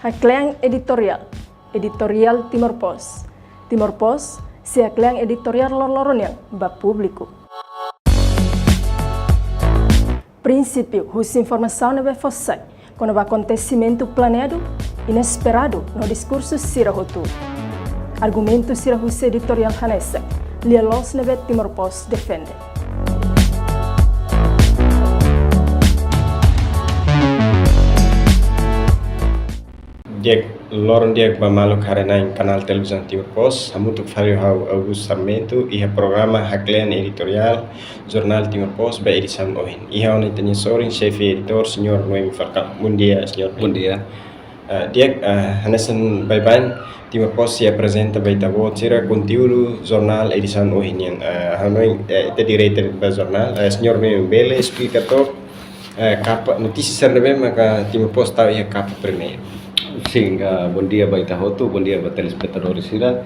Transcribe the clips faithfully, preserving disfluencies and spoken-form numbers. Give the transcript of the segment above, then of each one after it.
Haklean editoriál, editoriál Timor Post. Timor Post sei haklean editoriál loroloron nian ba públiku. Prinsípiu husi informasaun ne'ebé fó sai kona-ba akontesimentu planeadu, inesperadu no diskursu sira hotu. Argumentu sira husi editoriál hanesan lia-loos ne'ebé Timor Post defende. Di'ak, loron di'ak ba maluk haree-na'in kanál televizaun Timor Post, hamutuk fali ho ha'u Augusto Sarmento iha programa Haklean Editoriál Jornál Timor Post ba edisaun ohin. Iha ona ita-nia sorin xefe editór, señór Noemi Falcão. Bondia, señór Noemi. Bondia. Ah, di'ak, ah, hanesan baibain Timor Post sei aprezenta ba ita-boot sira konteúdu jornál edisaun ohin nian. Ah, ha'u hanoin, eh, ita direita ba jornál, eh, señór Noemi bele esplika took, eh, kapa, notísia sira ne'ebé maka Timor Post tau iha kapa primeiru. Sin, ah, bondia ba ita hotu, bondia ba telespetadór sira.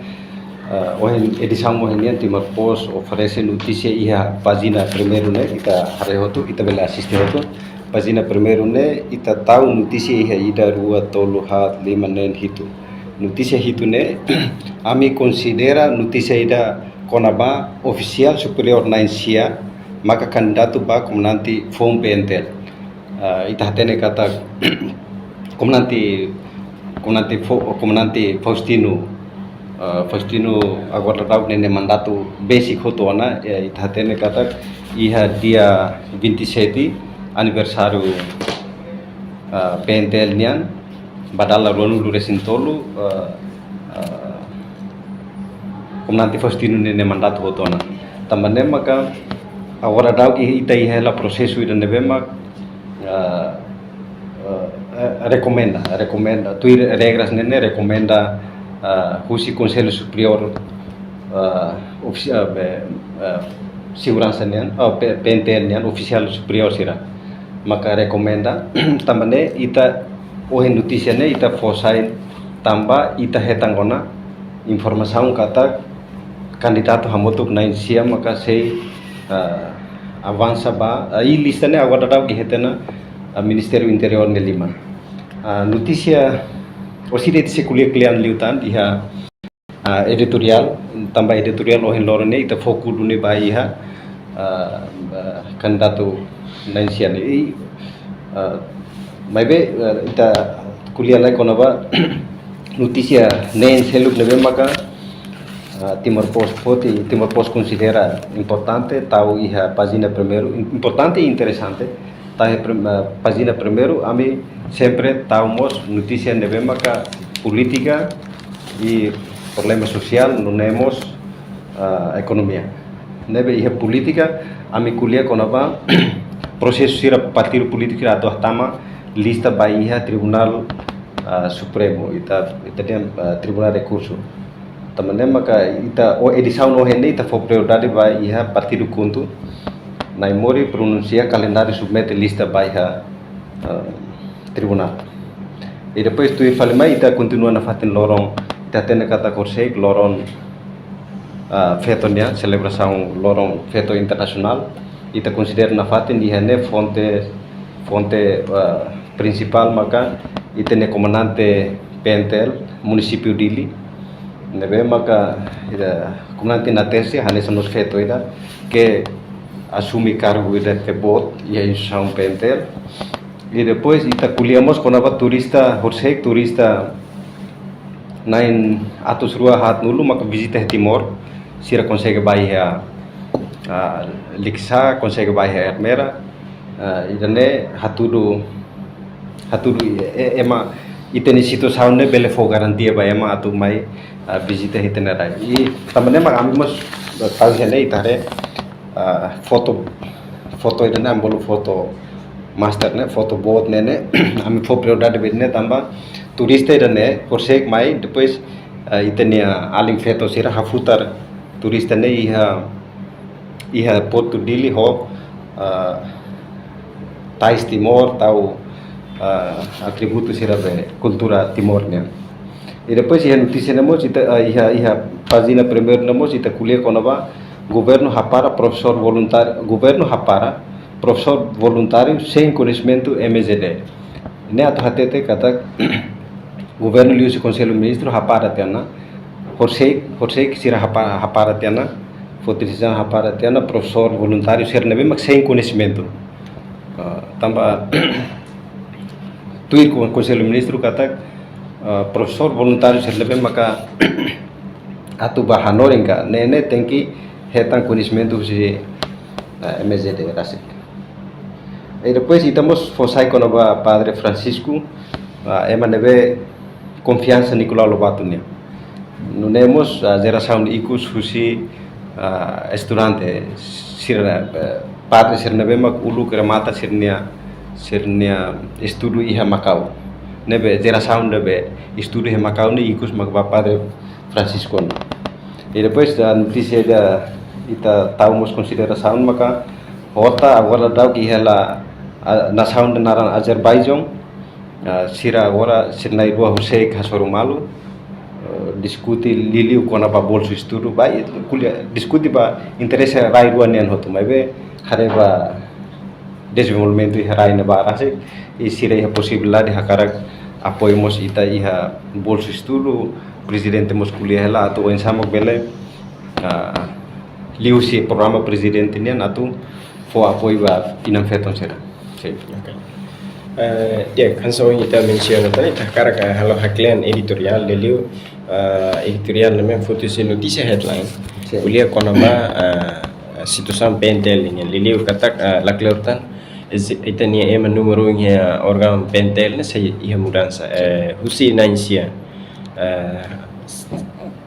Ah, ohin, edisaun ohin nian Timor Post oferese notísia iha pájina primeiru ne'e, ita haree hotu, ita bele asiste hotu. Pájina primeiru ne'e, ita tau notísia iha ida, rua, tolu, haat, lima, neen, hitu. Notísia hitu ne'e, ami konsidera notísia ida kona-ba ofisiál superiór na'in sia maka kandidatu ba komandante foun P N T L. Ah, ita hatene katak komandante, komandante Fo-, komandante Faustino, ah, Faustino agora daudaun ne'e nia mandatu besik hotu ona, eh, ita hatene katak iha dia vinte e sete aniversáriu, ah, P N T L nian, ba dala ruanulu-resin-tolu, eh, eh, komandante Faustino nia, nia mandatu hotu ona. Tanba ne'e maka agora daudaun ita iha hela prosesu ida ne'ebé mak, eh, eh, eh, rekomenda, rekomenda, tuir regras ne'e ne'e rekomenda, eh, husi Konsellu Superiór, eh, ofisi-, eh, be-, eh, Seguransa nian, eh, P-, P N T L nian, ofisiál superiór sira maka rekomenda, tanba ne'e ita ohin notísia ne'e ita fó sai tanba ita hetan ona informasaun katak kandidatu hamutuk na'in sia maka sei, ah, avansa ba, ah, i lista ne'e agora daudaun iha tiha ona, ah, Ministériu Interiór nia liman. Ah, notísia, orsida ita sei ko'alia klean liután iha ah, editoriál, tanba editoriál ohin loron ne'e ita foku duni ba iha, ah, ah, kandidatu na'in sia ne'e. I, ah, maibé, ah, ita ko'alia lai kona-ba notísia neen seluk ne'ebé maka, ah, Timor Post foti, Timor Post konsidera importante, tau iha pájina primeiru, im-, importante i interesante, tau iha prim-, ah, pájina primeiru, ami sempre tau mós notísia ne'ebé maka polítika i problema sosiál, nune'e mós, ah, ekonomia. Ne'ebé iha polítika, ami ko'alia kona-ba prosesu sira partidu polítiku sira atu hatama lista ba iha Tribunál, ah, Supremu, ita, ita dehan, ah, Tribunál Rekursu. Tanba ne'e maka ita, o edisaun ohin ne'e ita fó prioridade ba iha partidu KHUNTO, Nai Mori pronunsia kalendáriu submete lista ba iha, eh, tribunál. I depois tuir fali mai ita kontinua nafatin loron, ita hatene katak horisehik loron, eh, feto nian, selebrasaun loron feto internasionál. Ita konsidera nafatin iha ne'e fonte, fonte, eh, prinsipál maka ita-nia komandante P N T L, munisípiu Dili. Ne'ebé maka ita komandante Natércia, hanesan mós feto ida ke asume kargu ida ke boot iha instituisaun P N T L. I depois ita ko'alia mós kona-ba turista, horisehik turista na'in atus rua haat-nulu maka vizita iha Timor, sira konsege bá iha, ah, Likisá, konsege bá iha Ermera, ah, ida-ne'e hatudu, hatudu e-, e-, ema ita-nia situasaun ne'e bele fó garantia ba ema atu mai, ah, vizita iha ita-nia rai. I tanba ne'e mak ami mós tau iha ne'e ita haree, ah, foto, foto ida-ne'e ami bolu foto master ne'e, foto boot ne'e ne'e, ami fó prioridade ba ida-ne'e tanba turista ida-ne'e, horisehik mai, depois, ah, ita-nia alin feto sira hafutar turista ne'e iha, iha Portu Dili ho, ah, tais Timor, tau, ah, atributu sira be kultura Timor nian. I depois iha notísia ne'e mós ita, ah, iha, iha pájina primeiru ne'e mós ita ko'alia kona-ba governu hapara profesór voluntáriu, governu hapara profesór voluntáriu sein koñesimentu M J D. Ne'e atu hatete katak Governu liuhusi Konsellu Ministru hapara tiha ona, horisehik, horisehik sira hapa-, hapara tiha ona, foti desizaun hapara tiha ona, profesór voluntáriu sira ne'ebé mak sein koñesimentu. Ah, tanba tuir Kon-, Konsellu Ministru katak, ah, profesór voluntáriu sira ne'ebé maka atu bá hanorin ka, ne'e, ne'e tenke hetan koñesimentu husi, ah, M S J D rasik. I depois ita mós fó sai kona-ba Padre Francisco, ah, ema ne'ebé konfiansa Nicolau Lobato nian. Nune'e mós, ah, jerasaun ikus husi, ah, estudante sira, eh, padre sira ne'ebé mak uluk remata sira-nia, sira-nia estudu iha Makau. Ne'ebé jerasaun ne'ebé estudu iha Makau ne'e ikus mak ba Padre Francisco nian. I depois, ah, notísia ida ita tau mós konsiderasaun maka Horta agora daudaun iha hela, ah, nasaun ida naran Azerbaijaun, ah, sira agora sira na'in-rua horisehik hasoru malu, eh, diskute liuliu kona-ba bolsu estudu, ba, i, ko'alia, diskute ba interese rai rua nian hotu, maibé haree ba dezenvolvimentu iha rai ne'ebá rasik, i sira iha posibilidade hakarak apoiu mós ita iha bolsu estudu, prezidente mós ko'alia hela atu oinsá mak bele, ah, liuhusi programa prezidente nian atu fó apoiu ba inan-feton sira. Sin. Oke. Eh, di'ak, hanesan ohin ita mensiona tan, ita hakarak halo haklean editoriál, liuliu, eh, editoriál ne'ebé foti husi notísia headline. Sin. Ko'alia kona-ba, eh, situasaun P N T L nian, liuliu katak, eh, lakleur tan, isi-, ita-nia ema númeru iha órgaun P N T L ne'e sei iha mudansa, eh, husi na'in-sia. Eh,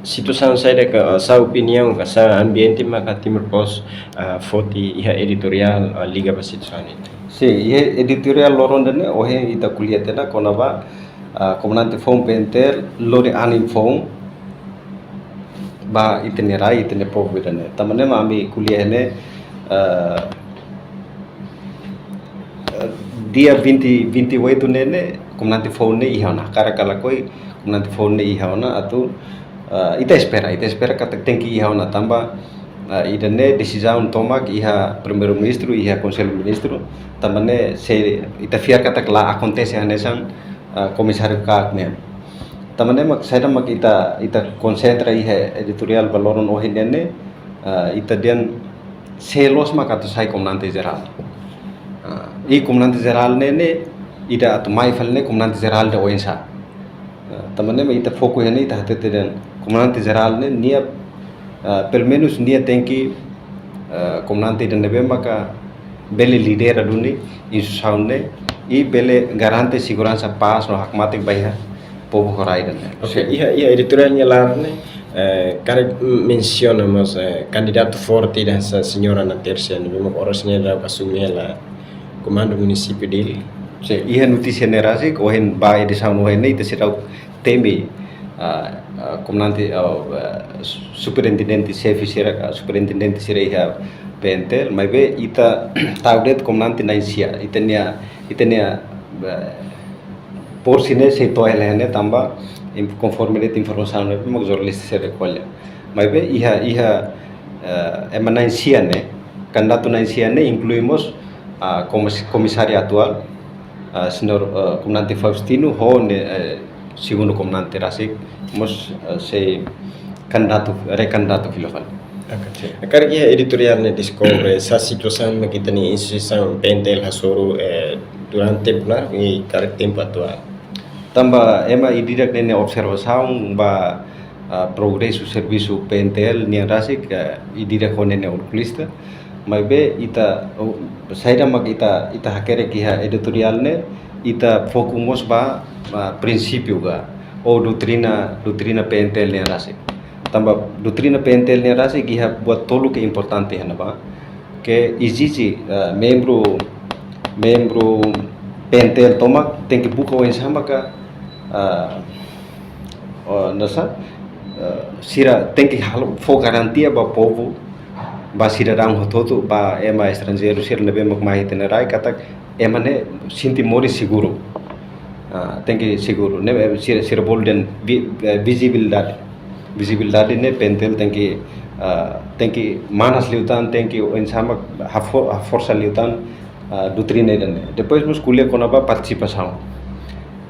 situasaun saida ka, eh, sá opiniaun ka sá ambiente maka Timor Post, eh, foti iha editoriál, eh, liga ba situasaun ne'e? Sin, iha editoriál loron ida-ne'e, ohin ita ko'alia tiha ona kona-ba, eh, komandante foun P N T L lori anin foun ba ita-nia rai, ita-nia povu ida-ne'e. Tanba ne'e mak ami ko'alia ne'e, eh, eh, dia vinte, vinte e oito ne'e, ne'e, komandante foun ne'e iha ona. Hakarak ka lakohi, komandante foun ne'e iha ona atu, eh, ita espera, ita espera katak tenke iha ona tanba, eh, ida-ne'e desizaun tomak iha Primeiru-Ministru, iha Konsellu Ministru, tanba ne'e se ita fiar katak la akontese hanesan, eh, Komisáriu KAK nian. Tanba ne'e mak saida mak ita, ita konsentra iha editoriál ba loron ohin ne'e, eh, ita dehan sé loos mak atu sai komandante jerál. Ah, i komandante jerál ne'e, ne'e, ida atu mai fali ne'e komandante jerál ida oinsá. Ah, tanba ne'e mak ita foku iha ne'e, ita hatete dehan komandante jerál ne'e, nia, ah, pelumenus nia tenke, ah, komandante ida ne'ebé maka bele lidera duni instituisaun ne'e, i bele garante seguransa, pás no hakmatek ba iha povu ho rai ida-ne'e. Oke, iha, iha editoriál nia laran ne'e, eh, karik mensiona mós, eh, kandidatu forte ida hanesan señora Ana Tércia, ne'ebé mak oras ne'e daudaun asume hela komandu munisípiu Dili. Sin, iha notísia ne'e rasik, ohin ba edisaun ohin ne'e, ita seidauk temi, ah, ah, komandante, ah, ah, superintendente xefe sira ka, superintendente sira iha P N T L, maibé ita tau de'it komandante na'in-sia, ita-nia, ita-nia, ah, porsi ne'e sei to'o hela iha ne'e tanba, in-, konforme de'it informasaun ne'ebé mak jornalista sira ko'alia. Maibé iha, iha, eh, ema na'in-sia ne'e, kandidatu na'in-sia ne'e inklui mós, ah, komis-, komisáriu atuál, ah, señór, eh, komandante Faustino, ho ne'e, eh, segundu komandante rasik, mós, eh, sei kandidatu, rekandidatu fila fali. Oke. Karik iha editoriál ne'e deskobre sá situasaun mak ita-nia instituisaun P N T L hasoru, eh, durante bulan i karik tempu atuál. Tanba ema ida-idak nia observasaun ba, ah, progresu servisu P N T L nian rasik, ah, ida-idak ho nia uluk lista. Maibé ita, oh, saida mak ita, ita hakerek iha editoriál ne'e, ita foku mós ba, ba prinsípiu ka, ou doutrina, doutrina P N T L nian rasik. Tanba doutrina P N T L nian rasik iha buat tolu ke importante iha ne'ebá. Ke ezije, eh, membru, membru P N T L tomak tenke buka oinsá maka, eh, oh, nasa, eh, sira tenke halo fó garantia ba povu, ba sidadaun hotu-hotu, ba ema estranjeiru sira ne'ebé mak mai iha ita-nia rai katak ema ne'e sente moris seguru. Ah, tenke seguru. Ne'e, eh, sira, sira bolu dehan vi-, eh, vizibilidade. Vizibilidade ne'e P N T L tenke, ah, tenke manas liután, tenke oinsá mak hafo-, haforsa liután, ah, doutrina ida-ne'e. Depois mós ko'alia kona-ba partisipasaun.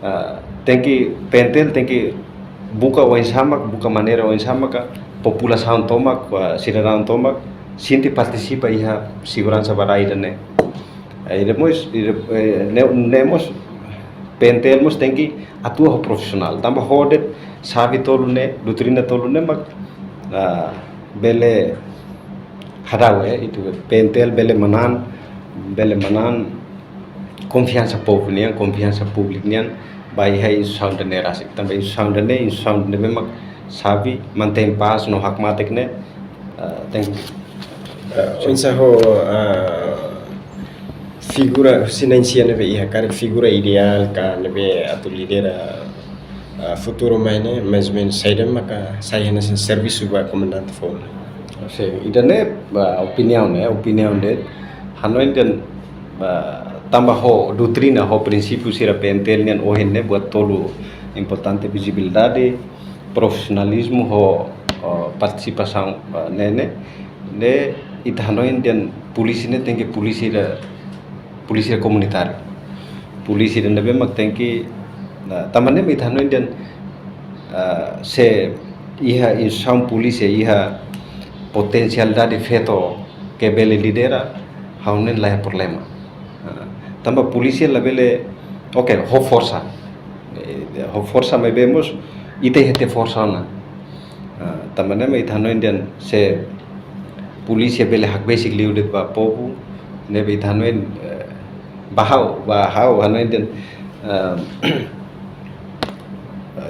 Ah, tenke, PNTL tenke buka oinsá mak, buka maneira oinsá maka populasaun tomak, ah, sidadaun tomak sente partisipa iha seguransa ba rai ida-ne'e. Eh, ida mós, ida, eh, ne'e, ne'e mós PNTL mós tenke atua ho profisionál. Tanba ho de'it xave tolu ne'e, doutrina tolu ne'e mak, ah, bele hadau, eh, ita PNTL bele manán, bele manán konfiansa povu nian, konfiansa públiku nian ba iha instituisaun ida-ne'e rasik. Tanba instituisaun ida-ne'e, instituisaun ne'ebé mak xave mantein pás no hakmatek ne'e, ah, tenke. Ah, oinsá ho, ah, figura, husi na'in-sia ne'ebé iha, karik figura ideál ka ne'ebé atu lidera, ah, futuru mai ne'e, mais ou menus saida maka sai hanesan servisu ba komandante foun? Sin, ida-ne'e, ba, opiniaun, eh, opiniaun de'it, hanoin dehan, ba, tanba ho doutrina, ho prinsípiu sira PNTL nian ohin ne'e buat tolu importante: vizibilidade, profisionalizmu ho, ho partisipasaun, ba, ne'e, ne'e, ne'e ita hanoin dehan polísia ne'e tenke polísia ida, polísia komunitáriu. Polísia ida ne'ebé mak tenke, ah, tanba ne'e mak ita hanoin dehan, ah, se iha instituisaun polísia iha potensialidade feto ke bele lidera, ha'u hanoin laiha problema. Ah, tanba polísia labele, oke, ho forsa. Eh, ho forsa maibé mós ita iha tiha forsa ona. Ah, tanba ne'e mak ita hanoin dehan se polísia bele hakbesik liu de'it ba povu, ne'ebé ita hanoin, eh, ba ha'u, ba ha'u hanoin dehan, eh,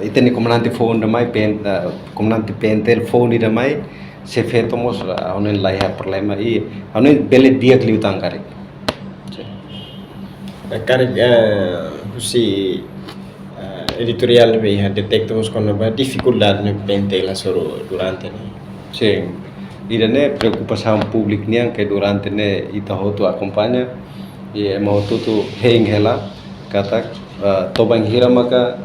ita-nia komandante foun ida mai, PN, eh, komandante PNTL foun ida mai, se feto mós, eh, hanoin laiha problema, i hanoin bele di'ak liután karik. Karik, eh, husi, eh, editoriál ne'ebé iha detekta mós kona-ba difikuldade ne'ebé PNTL hasoru durante ne'e. Sin. Ida-ne'e preokupasaun públiku nian ke durante ne'e ita hotu akompaña, i ema hotu-hotu hein hela katak, eh, to'o bainhira maka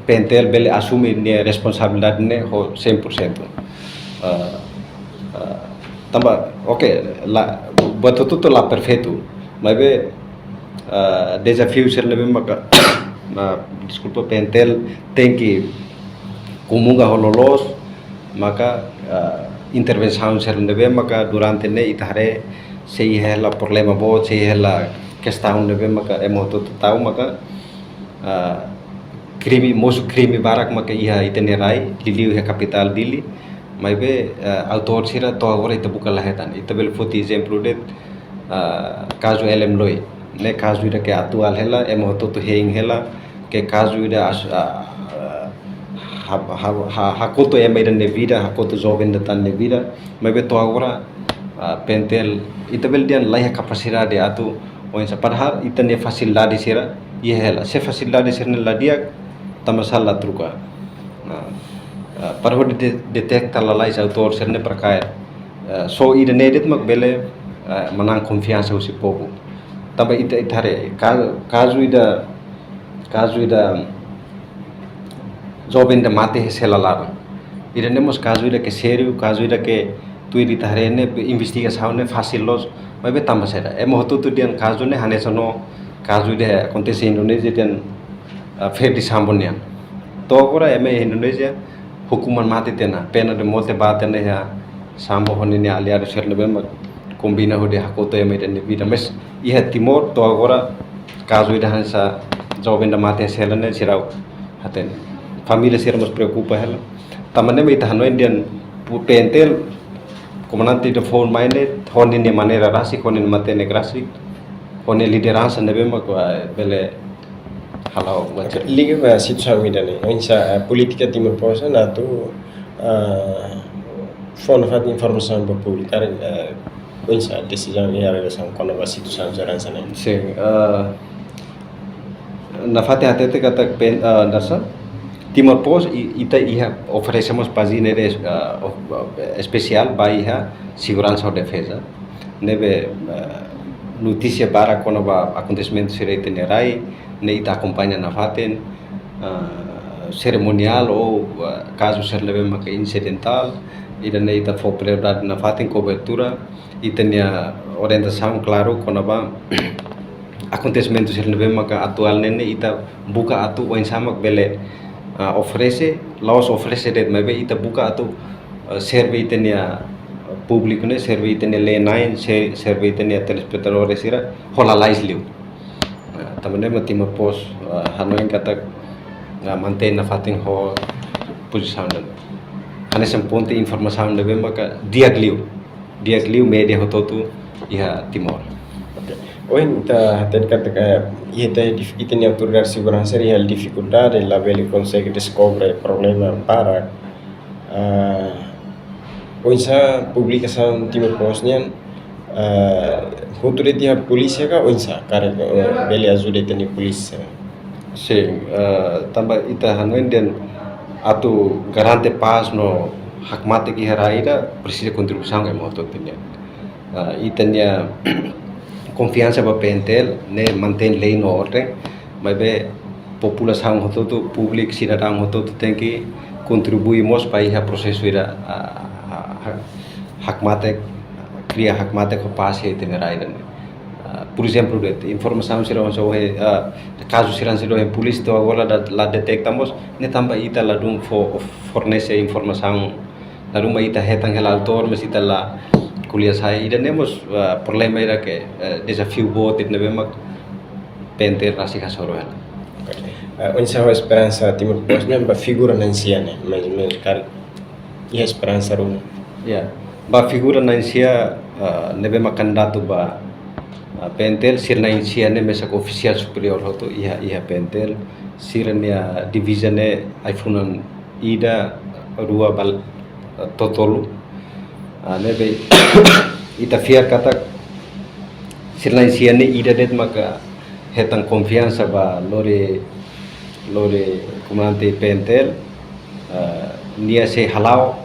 PNTL bele asume nia responsabilidade ne'e ho cem por cento. Eh, eh, tanba, oke, la, buat hotu-hotu la perfeitu, maibé, eh, dezafiu sira ne'ebé maka, ah, deskulpa, PNTL tenke komunga ho loloos, maka, ah, intervensaun sira ne'ebé maka durante ne'e ita haree sei iha hela problema boot, sei iha hela kestaun ne'ebé maka ema hotu-hotu tau maka, ah, krime, mosu krime barak maka iha ita-nia rai, liuliu iha kapitál Dili, maibé, ah, autór sira to'o agora ita buka la hetan. Ita bele foti ezemplu de'it, ah, kazu L M Loi. Ne'e kazu ida ke atuál hela, ema hotu-hotu hein hela, ke kazu ida as-, ah, ah, ha-, ha-, ha-, hakotu ema ida nia vida, hakotu joven ida tan nia vida, maibé to'o agora, ah, PNTL, ita bele dehan laiha kapasidade atu oinsá, padahal ita-nia fasilidade sira iha hela. Se fasilidade sira-ne'e la di'ak, tanba sá la troka. Nah, ah, para hodi de-, detekta lalais autór sira-ne'e para kaer. Ah, só ida-ne'e de'it mak bele, ah, manán konfiansa husi povu. Tanba ita, ita haree, ka-, kazu ida, kazu ida joven ida mate iha sela laran. Ida-ne'e mós kazu ida ke sériu, kazu ida ke tuir ita haree ne'e investigasaun ne'e fasil loos, maibé tanba saida? Ema hotu-hotu dehan kazu ne'e hanesan no kazu ida akontese iha Indonézia dehan, ah, Ferdi Sambo nian. To'o agora ema iha Indonézia hukuman mate tiha ona, pena de morte ba tiha ona iha Sambo ho ninia aliadu sira ne'ebé mak kombina hodi hakotu ema ida nia vida. Mas iha Timor to'o agora kazu ida hanesan joven ida mate iha sela ne'e seidauk hatene. Família sira mós preokupa hela. Tanba ne'e mak ita hanoin dehan pu-, PNTL, komandante ida foun mai ne'e, ho ninia maneira rasik, ho ninia matenek rasik, ho ninia lideransa ne'ebé mak, ah, bele hala'o buat sira. Liga ba situasaun ida-ne'e, oinsá, ah, polítika Timor Post atu, ah, fó nafatin informasaun ba públiku, ah, oinsá desizaun iha relasaun kona-ba situasaun seguransa ne'e? Sin, ah, nafatin hatete katak pen-, ah, dasa, Timor Post i-, ita iha oferese mós pájina ida, ah, of-, ah, espesiál ba iha seguransa ho defeza. Ne'ebé, ah, notísia barak kona-ba akontesimentu sira iha ita-nia rai, ne'e ita akompaña nafatin, ah, serimoniál ou, ah, kazu sira ne'ebé maka insidentál, ida-ne'e ita fó prioridade nafatin kobertura, ita-nia orientasaun klaru kona-ba akontesimentu sira ne'ebé maka atuál ne'e ne'e ita buka atu oinsá mak bele, ah, oferese, la'ós oferese de'it, maibé ita buka atu, ah, serve ita-nia públiku ne'e, serve ita-nia lee-na'in, se-, serve ita-nia telespetadór sira ho lalais liu. Ah, tanba ne'e mak Timor Post, ah, hanoin katak, ah, mantein nafatin ho pozisaun ne'e. Hanesan ponte informasaun ne'ebé maka di'ak liu. Di'ak liu média hotu-hotu iha Timor. Oke. Ohin ita hateten katak, eh, ita dif-, ita-nia autoridade seguransa iha difikuldade, labele konsege deskobre problema barak. Ah, oinsá publikasaun Timor Post nian, ah, hotu de'it iha polísia ka oinsá, karik, eh, bele ajuda ita-nia polísia? Sin, eh, tanba ita hanoin dehan atu garante pás no hakmatek iha rai ida presiza kontribuisaun ema hotu-hotu nian. Eh, ita-nia konfiansa ba P N T L ne'e mantein lei no orden, maibé populasaun hotu-hotu, públiku, sidadaun hotu-hotu tenke kontribui mós ba iha prosesu ida, ah, ah, ah, hakmatek, kria hakmatek ho pás iha ita-nia rai ida ne'e. Ah, por ezemplu, de'it informasaun sira oinsá ohin, ah, kazu sira oinsá ohin polísia to'o agora la, la deteta mós, ne'e tanba ita ladún fo-, fornese informasaun, ladún mak ita hetan hela autór, mas ita la ko'alia sai. Ida ne'e mós, ah, problema ida ke, eh, dezafiu boot ida ne'ebé mak P N T L rasik hasoru hela. Oke. Ah, oinsá ho esperansa Timor Post nian ba figura na'in-sia ne'e, mas, mas karik iha esperansa ruma? Ya, ba figura na'in-sia, ah, ne'ebé mak kandidatu ba, ah, P N T L, sira na'in-sia ne'e mesak ofisiál superiór hotu iha, iha P N T L, sira-nia diviza ne'e ai-funan ida, rua ba, ah, to'o tolu. Ah, ne'ebé ita fiar katak sira na'in-sia ne'e ida de'it maka hetan konfiansa ba lori, lori komandante P N T L, eh, nia sei hala'o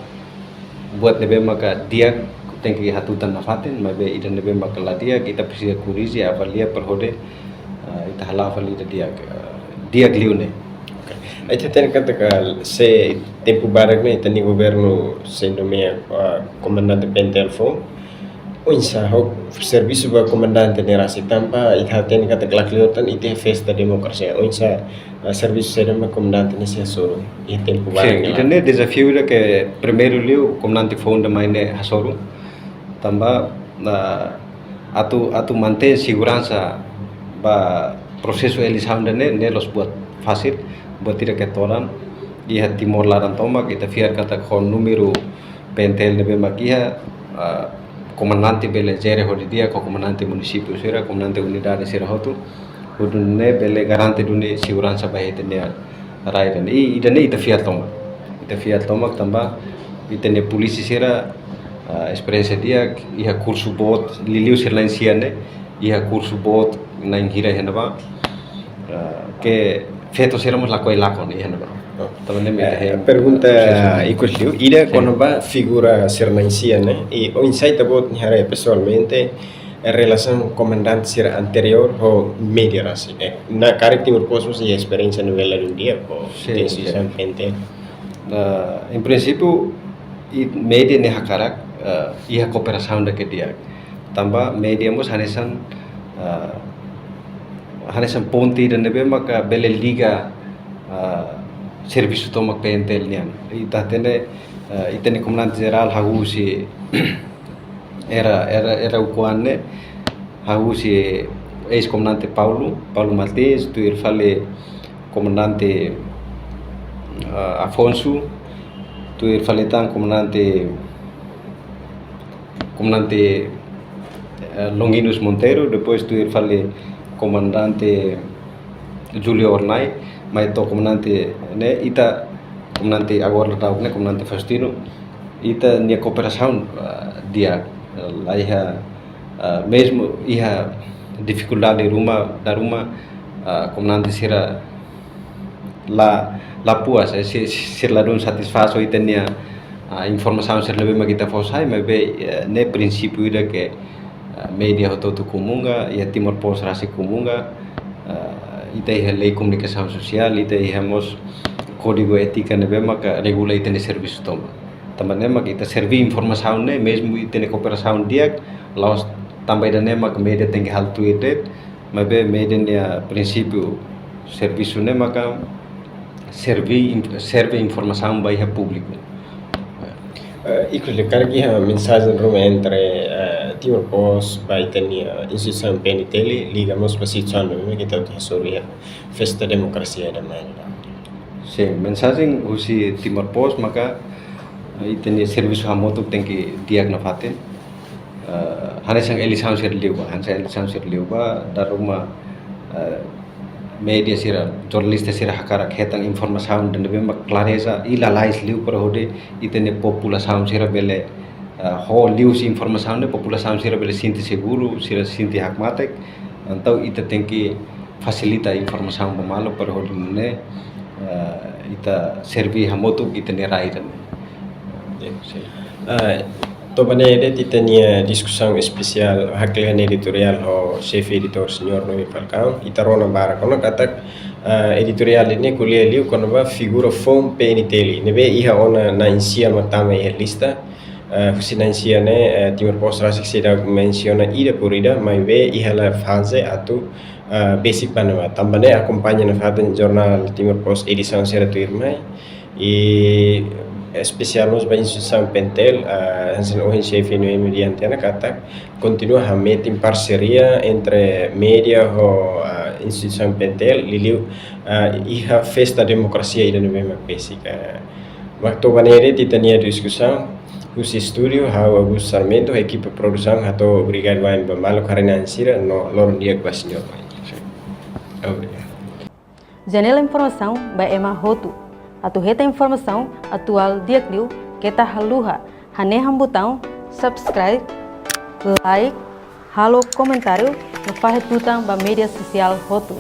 buat ne'ebé maka di'ak tenke hatutan nafatin, maibé ida ne'ebé maka la di'ak, ita presiza korrije, avalia, para hodi, eh, ita hala'o fali ida di'ak, eh, di'ak liu ne'e. Oke. Ita hatene katak se tempu badak ne'e ita-nia governu sei nomeia, ah, komandante P N T L foun. Oinsá ho servisu ba komandante ne'e rasik, tanba ita hatene katak klaru liután ita iha festa demokrasia. Oinsá, ah, servisu saida mak komandante ne'e sei hasoru iha tempu badak ne'e? Sin, ida-ne'e dezafiu ida ke primeiru liu komandante foun ida mai ne'e hasoru. Tanba, ah, atu, atu mantein seguransa ba prosesu eleisaun ida-ne'e, ne'e la'ós buat fasil, buat ida ke todan. Iha Timor laran tomak, ita fiar katak ho númeru P N T L ne'ebé mak iha, ah, komandante bele jere ho di'ak, ho komandante munisípiu sira, komandante unidade sira hotu, hodi nune'e bele garante duni seguransa ba ita-nia rai ida-ne'e. I ida-ne'e ita fiar tomak. Ita fiar tomak tanba ita-nia polísia sira, ah, esperiénsia di'ak, iha kursu boot, liuliu sira na'in-sia ne'e, iha kursu boot na'in hira iha ne'ebá, ah, ke feto sira mós lakohi lakon iha ne'ebá. Oh. Tanba ne'e mak ita, eh, hein, pergunta, ah, ikus liu, ida, sin, kona-ba figura sira na'in-sia ne'e, i oinsá ita-boot nia haree pesoalmente, eh, relasaun komandante sira anteriór ho média rasik. Eh, karik Timor Post mós iha esperiénsia ne'ebé ladún di'ak ho, sin, instituisaun, sin, P N T L. Ah, em princípio, i média ne'e hakarak, ah, iha kooperasaun ida ke di'ak. Tanba média mós hanesan, ah, hanesan ponte ida ne'ebé maka bele liga, ah, servisu tomak P N T L nian. Ita hatene, ah, ita-nia komandante jerál hahú husi era, era, era ukun ne'e, hahú husi eis-komandante Paulo, Paulo Martins, tuir fali komandante, ah, Afonso, tuir fali tan komandante, komandante, eh, Longuinhos Monteiro, depois tuir fali komandante Júlio Hornai, mai to'o komandante ne'e, ita komandante agora daudaun ne'e, komandante Faustino, ita-nia kooperasaun, ah, di'ak, ah, la iha, ah, mezmu iha difikuldade ruma, dala ruma, ah, komandante sira la, la puas, eh, si-, si-, sira ladún satisfás ho ita-nia, ah, informasaun sira ne'ebé mak ita fó sai, maibé, eh, ne'e prinsípiu ida ke, ah, média hotu-hotu komunga, iha Timor Post rasik komunga, ah, ita iha lei komunikasaun sosiál, ita iha mós kódigu étika ne'ebé maka regula ita-nia servisu tomak. Tanba ne'e mak ita serve informasaun ne'e, mezmu ita-nia kooperasaun di'ak, la'ós tanba ida-ne'e mak média tenke halo tuir de'it, Maibé média nia prinsípiu servisu ne'e maka serve, serve informasaun ba iha públiku. Eh, ikus le karik iha mensajen ruma entre, eh, Timor Post ba ita-nia instituisaun P N T L, liga mós ba situasaun ne'ebé mak ita atu hasoru iha festa demokrasia ida mai. Sin, mensajen husi Timor Post maka, eh, ita-nia servisu hamutuk tenke di'ak nafatin. Eh, hanesan eleisaun sira liubá, hanesan eleisaun sira liubá, dala ruma, eh, média sira, jornalista sira hakarak hetan informasaun ida ne'ebé mak klareza i lalais liu para hodi ita-nia populasaun sira bele, eh, ho liuhusi informasaun ne'e populasaun sira bele sente seguru, sira sente hakmatek. Entaun ita tenke fasilita informasaun ba malu para hodi nune'e, eh, ita serve hamutuk ita-nia rai ida-ne'e. Ya, sin. Ah, to'o ba ne'e de'it ita-nia diskusaun espesiál, hakerek nia editoriál ho xefe editór señór Noemi Falcão, ita rona barak ona katak, ah, editoriál ne'e ko'alia liu kona-ba figura foun P N T L, ne'ebé iha ona na'in-sia mak tama iha lista, ah, husi na'in-sia ne'e, eh, Timor Post rasik seidauk mensiona ida por ida, maibé iha la faze atu, ah, besik ba ne'ebá. Tanba ne'e akompaña nafatin jornál Timor Post edisaun sira tuirmai. I espesiál mós ba instituisaun P N T L, ah, hanesan ohin xefe Noemi dehan tiha ona katak kontinua hametin parseria entre média ho, ah, instituisaun P N T L, liuliu, ah, iha festa demokrasia ida ne'ebé mak besik. Ah, mak to'o ba ne'e de'it ita-nia diskusaun, husi estúdiu, ha'u Augusto Sarmento, ekipa produsaun hato'o obrigadu wa'in ba maluk haree-na'in sira, no loron di'ak ba señór wa'in. Obrigadu. Janela informasaun ba ema hotu. Atu hetan informasaun atuál di'ak liu, keta haluha hanehan butaun subscribe, like, halo komentáriu, no fahe tutan ba média sosiál hotu.